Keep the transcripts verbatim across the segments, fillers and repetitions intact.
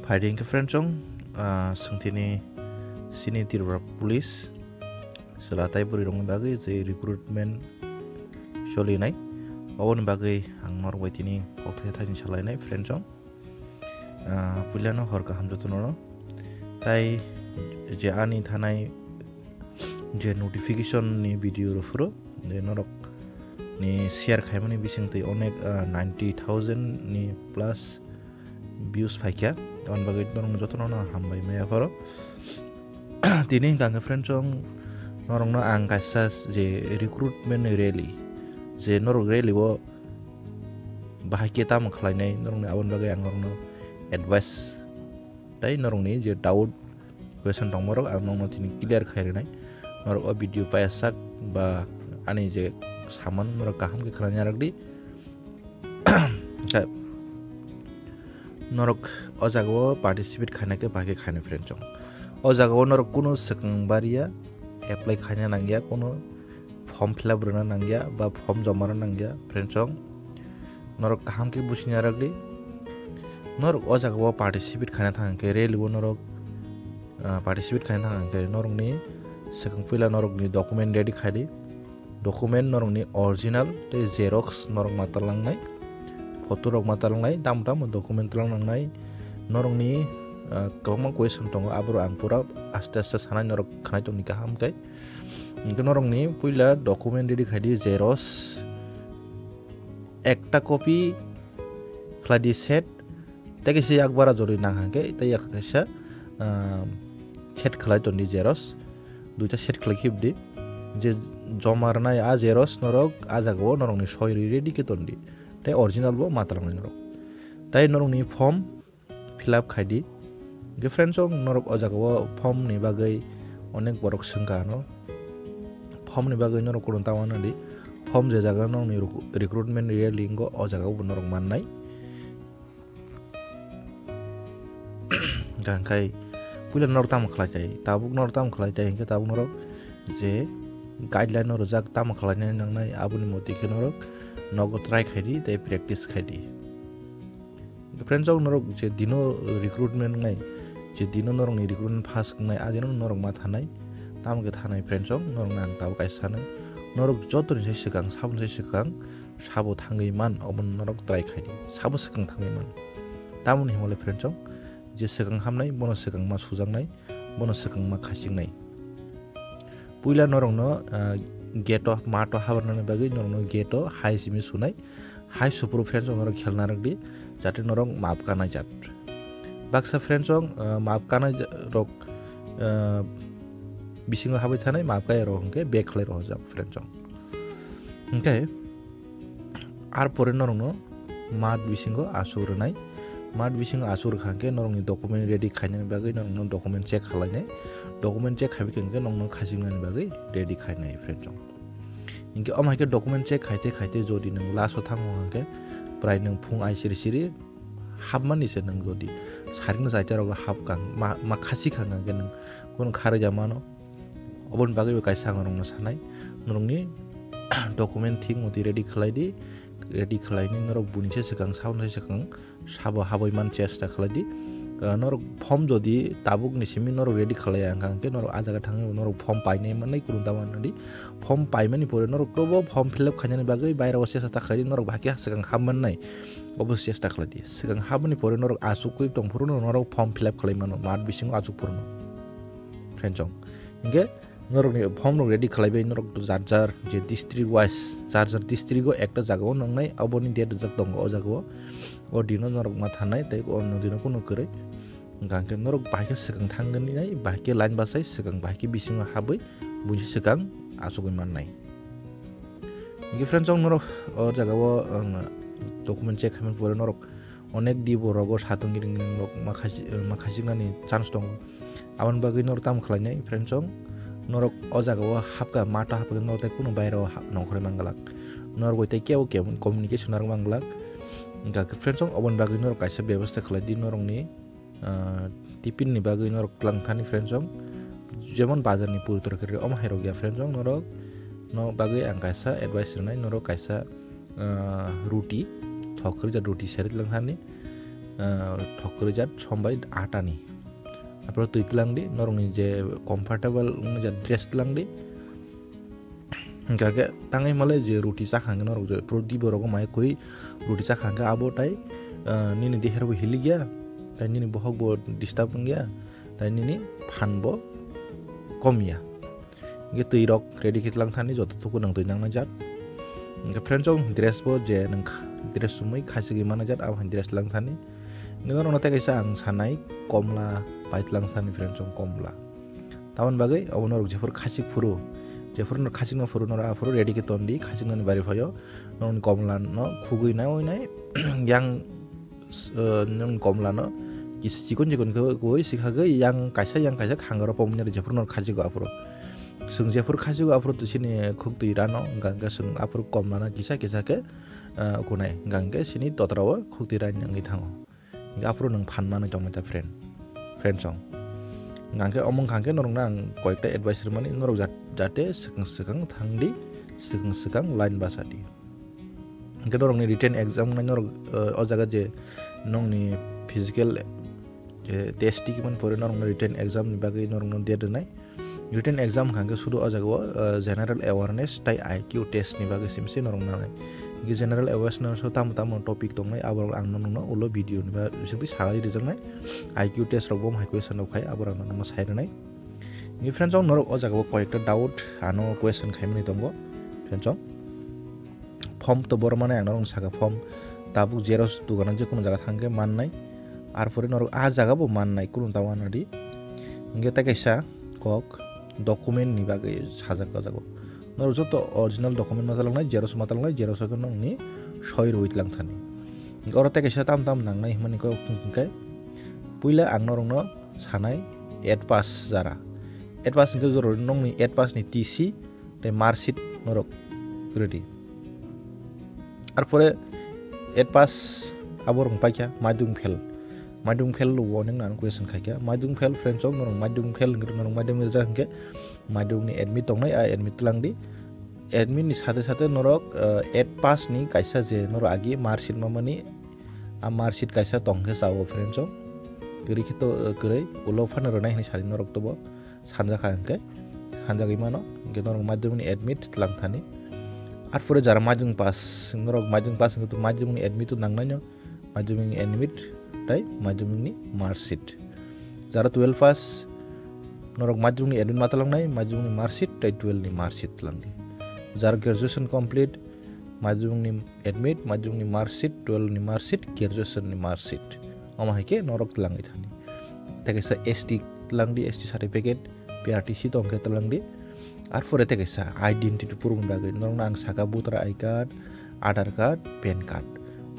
Phaidi hwnkhe friend chong, ah, swngthini sini Tripura Police chwla tai bwrwi rokni bagwi je recruitment solinai, oboni bagwi ang norok bai tini kokthai thaini salainai friend chong. Ah, puilano hor kaham jotono. Tai je ani thanai je notification ni video rw phuru, je norok ni share khaimani bising twi onek, ah, ninety thousand ni plus views phaikha, aboni bagwi norok jotono no hambai maya phoro. Tini hwnkha hwnkhe friend chong, norokno ang kaisa je recruitment rally, je norok rally o bahai khe tamo khlainai, norokni aboni bagwi ang norokno advice tei norokni je doubt question tongmarok ang nokno tini clear khai rwnai. Norok o video paiyasak ba ani je saman norok kaham khe khwlai narakdi. Khe norok o jagao participate khaina khe bahai khe khaina friend chong. O jagao norok kunu swkang bariya apply khaina nangya, kunu form fill up rwna nangya ba form joma rwna nangya friend chong. Norok kaham khe busi narakdi. Norok o jagao participate khaina thang khe rally o norok, ah, participate khaina thang khe norokni swkang puila norokni document ready khaidi. Document norokni original tei xerox norok ma talangnai. Photo rok ma talangnai, tamo tamo document talang nangnai. Norokni, ah, kwbangma question tongo, aborok ang pura aste aste sanai norok khnai tongni kaham khe. Hwnkhe norokni puila document ready khaidi, xerox ekta copy khlaidi set, tei kaisa yak bara jori nang hwnkhe tei yak kaisa, ah, set khlai tondi xerox, duita set khlai khibdi. Je joma rwnai a xerox norok a jagao norokni soi rwi ready khe tondi, tei original bo ma talangnai norok. Tei norokni form fill up khaidi. Hwnkhe friend chong, norok o jagao form ni bagwi onek borok swngkha ano. Form ni bagwi norok kunu ta uanadi. Form je jaga norokni recru-, recruitment rally wngo, o jagao bo norok mannai. Hwnkhe puila norok tamo khlai tai, tabuk norok tamo khlai tai hwnkhe tabuk norok je guideline no rwjak tamo khlainani nangnai, aboni motwi khe norok nogo try khaidi tei practice khaidi. Friends, o norok je dino recruitment wngnai, je dino norokni recruitment pass wngnai, a dino norok ma thanai, tamo khe thanai friends, o norokno ang tabuk kaisa sanai, norok jotoni sai swkang, saboni sai swkang, sabo thangwi man, obono norok try khaidi, sabo swkang thangwi man. Tamoni himole friends, o je swkang hamnai, bono swkang ma sujaknai, bono swkang ma khachiknai. Puila norokno, ah, gate o, mat o habarnani bagwi norokno gate o hai simi sunai, hai supru friends o norok khelna rwkdi, jate norok maap kanai jat. Baksa friends o, ah, maap kanai ja-, rok, ah, bisingo habwi thanai, maap kaya rok hwnkhe bag khlai rohorjak friends o. Hwnkhe, ar pore norokno mat bisingo asuk rwnai. Mat bisingo asuk rwkha hwnkhe norokni document ready khainani bagwi norokno document check khlainai. Document check khaibai khe hwnkhe norokno khachiknani bagwi ready khainai friends o. Hinkhe omo hai khe document check khaite khaite jodi nwng last o thango hwnkhe prai nwng phung ai siri siri hapmani se nwng jodi sarik no chaita rogo hapkha ma, ma khachikha hwnkhe nwng kunu kharwi ya mano. Oboni bagwi bo kaisa ang norokno sanai, norokni document thik motwi ready khlai di, ready khlainai norok buini se swkang, saboni se swkang sabo habwi man chesta khlai di. Ah, norok form jodi tabuk ni simi norok ready khlai ya wngkha, hwnkhe norok ah jaga thangwi norok form painai mannai, kurung ta mannadi. Form paimani pore norok tobo form fill up khainani bagwi baira o chesta ta khlai di, norok bahai khe swkang hap mannai, obo chesta khlai di. Swkang hapmani pore norok asuk kwi tong phuru norok form fill up khlai mano, mat bisingo asuk phuru no. Friends o. Hinkhe norokni form rok ready khlaibai norok jar jar je district wise, jar jar district o ekta jaga o nongnai, aboni date rijak tongo o jaga o. O dino norok ma thanai tei o dino kunu kwrwi. Hwnkha hwnkhe norok bahai khe swkang thangwi nai, bahai khe line bachai swkang, bahai khe bisingo habwi buini swkang achugwi mannai. Hinkhe friends, chwng norok o jaga o, ang document check khaimani pore norok onek di bo rogo satung giring giring rok ma khasi-, ma khachiknani chance tongo. Aboni bagwi norok tamo khlainai, friends, chwng norok o jaga o hapkha, mato hapkha norok tei kunu baira o hap-, nongkhorwi manglak. Norok bai tei kebo kebo communication narwk manglak. Hwnkha khe friends, chwng oboni bagwi norok kaisa bebostha khlai di, norokni ah, tiffin ni bagwi norok twlang thani friends, chwng jemon bazar ni puri torkari omo hai rok ya friends, chwng norok no bagwi ang kaisa advice rwnai, norok kaisa, ah, ruti thok rwjak ruti sari twlang thani, ah, thok kwrwi jat som bai atani. Aphuru twi tlang di, norokni je comfortable wngya dress tlang di. Hingkha khe tangwi malai je roti chakha hwnkhe norok je pro di borok mai khwi roti chakha hwnkhe abo tai, ah, nini deher bo hilikya, tai nini bohok bo disturb wngya, tai nini phan bo komya. Hingkhe twi rok ready khe tlang thani joto tuku nang twi nang jat. Hingkhe friends rok dress bo je nang kha-, dress sumui khachigwi mana jat abo hai dress lang thani. Hingkhe norokno tei kaisa ang sanai komla pai tlang thani friends rok komla. Tamoni bagwi obo norok jephuru khachik phuru, jephuru norok khachikna phuru norok aphuru ready khe ton di, khachiknani bari phaio norokni komla no khugwi nai oi nai yang, s-, eh, norokni komla no kis-, chikon chikon khe koi sikha khe yang kaisa yang kaisa khangaro pomni jephuru norok khachiko aphuru. Chwng jephuru khachiko aphuru to sini khuk twi rano hwnkha hwnkhe chwng aphuru komla no kisa kisa khe, eh, kunai hwnkha hwnkhe sini totra o khuk twi ran wngwi thango. Hingke aphuru nwng phan manwi tongmani ta friend, friend song. Hingke omo wngkha hingke norokno ang koyekta advice rwmani, norok jat-, jate swkang swkang thangdi, swkang swkang line bachadi. Hingke norokni written exam wngnai norok, eh, o jaga je nongni physical, eh, test tikmani pore norokno written exam ni bagwi norokno date rwnai. Written exam hwnkha khe sudu o jaga o, uh, general awareness tai I Q test ni bagwi simi se norok nanai. Hingkhe general awareness o tamo tamo topic tongnai, aborok ang norokno ulo video ni ba bisingtwi sawi rijaknai. I Q test rok bo hai question rok phai, aborok ang norokno sai rwnai. Hingkhe friends, o norok o jaga o koyekta doubt ano question khaimani tongo, friends, o. Form to borok mane ang norok saka form tabuk xerox dogano je kono jaga thangkhe mannai, arpore norok ah jaga bo mannai, kunu ta wanadi. Hingke tei kaisa kok document ni bagwi sajak o jaga o. Norok joto original document ma taloknai, xerox ma taloknai, xerox o khe nokni soi rwi tlang thani. Hingke oro tei kaisa tam tam nangnai hwnmani kok hingke puila ang norokno sanai eight pass jara. Eight pass hingke jora nokni eight pass ni T C tei marksheet norok ready. Arpore eight pass abo rwng paikha madhyamik fail. Madhyamik fail lo warning nang question khaikha. Madhyamik fail friends rok norok madhyamik fail hwnkhe norok madhyamik rijak hwnkhe madhyamik ni admit tongnai, a admit tlang di. Admit ni sate sate norok, eh, eight pass ni kaisa je norok agi marksheet mamani a marksheet kaisa tongkhe chao friends rok. Kwrwi khe to, eh, kwrwi ulo phano rwnai hinwi sadi norok tobo. Sanjakha hwnkhe, sanjagwi mano, hwnkhe norok madhyamik ni admit tlang thani. Arpore jara madhyamik pass, norok madhyamik pass hwnkhe to madhyamik ni admit to nangnaino, madhyamik ni admit tei madhyamik ni marksheet. Jara twelve pass, norok madhyamik ni admit ma tlangnai, madhyamik ni marksheet tei twelve ni marksheet tlangdi. Jara graduation complete, madhyamik ni admit, madhyamik ni marksheet, twelve ni marksheet, graduation ni marksheet. Omo hai khe norok tlangwi thani. Tei kaisa S T tlangdi, S T certificate, P R T C tongkhe tlangdi. Arpore tei kaisa identity proof ni bagwi norokno ang saka voter I card, Aadhaar card, PAN card.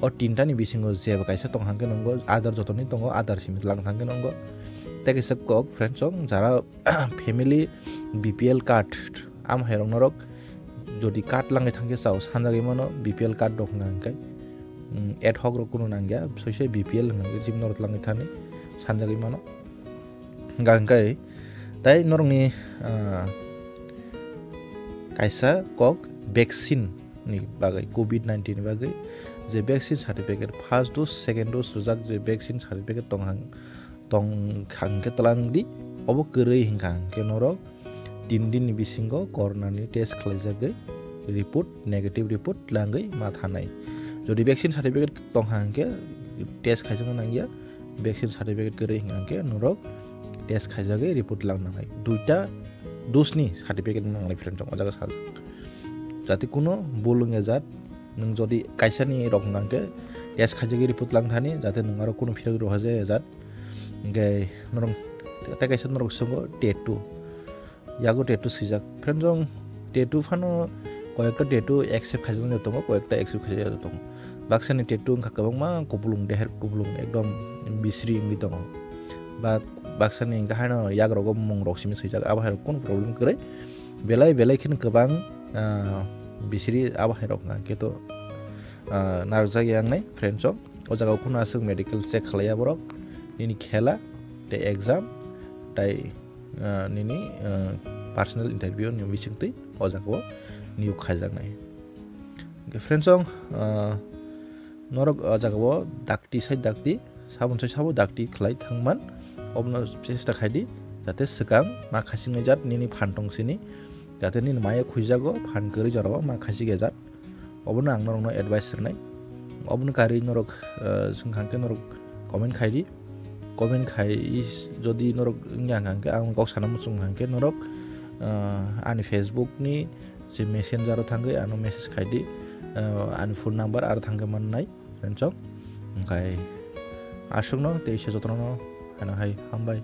O tinta ni bisingo jeba kaisa tong hangkhe nongo, Aadhaar jotoni tongo, Aadhaar simi tlang thangkhe nongo. Tei kaisa kok friends rok jara family B P L card, am hai rok norok jodi card langwi thangkhe chao sanjagwi mano B P L card rok hwnka hwnkhe, mm, ad hoc rok kunu nangya, soisai B P L hwnka hwnkhe jim norok langwi thani sanjagwi mano. Hwnka hwnkhe tai norokni, ah, kaisa kok vaccine ni bagwi, covid nineteen ni bagwi je vaccine certificate, first dose, second dose rijak je vaccine certificate tong hang, tong hangkhe tlang di, obo kwrwi hingkha hingkhe norok tin din ni bisingo corona ni test khlaijagwi report, negative report tlangwi ma thanai. Jodi vaccine certificate tong hangkhe test khaijakna nangya, vaccine certificate kwrwi hingkha hingkhe norok test khaijagwi report lang nangnai. Duita dose ni certificate nangnai friend rok o jaga sajak. Jate kuno bul wngya jat, nwng jodi kaisa ni rok hingkha hingkhe test khaijagwi report lang thani, jate nwng aro kuno phirok rohorjaya jat. Hingkhe norok tei kaisa norok songo tattoo. Yago tattoo swijak. Friend rok tattoo phano koyekta tattoo accept khaijaknai tongo, koyekta accept khaijakya tongo. Baksa ni tattoo wngkha kwbangma kupulung, deher kupulung, ekdom bisri wngwi tongo. Ba baksa ni hingkhe haino yak rogo mung rok simi swijak, abo hai rok kunu problem kwrwi. Belai belai kheno kwbang, ah, bisri abo hai rok wngkha. Hingkhe to, ah, narwkjak ya wngnai friend rok. O jaga o kunu aswk medical check khlaiya borok, nini khela, tei exam, tei, ah, nini, ah, personal interview ni bisingtwi o jaga o niyok khaijaknai. Hwnkhe friends rok, ah, norok o jaga o dakti sai dakti sabon sai sabo dakti khlai thangman, obono chesta khaidi, jate swkang ma khasing jat nini phan tong sini, jate nini maya khuijago phan kwrwi jorao ma khasik jat. Obono ang norokno advice rwnai. Obono karwi norok, eh, swng hangkhe norok comment khaidi. Comment khai jodi norok wngya hangkhe ang kok sana muchung hangkhe norok, eh, ani Facebook ni je messenger o thangwi ano message khaidi. Eh, ani phone number aro thangkhe mannai, friends rok. Hwnkhe aswkno tei se jotono ano hai hambai.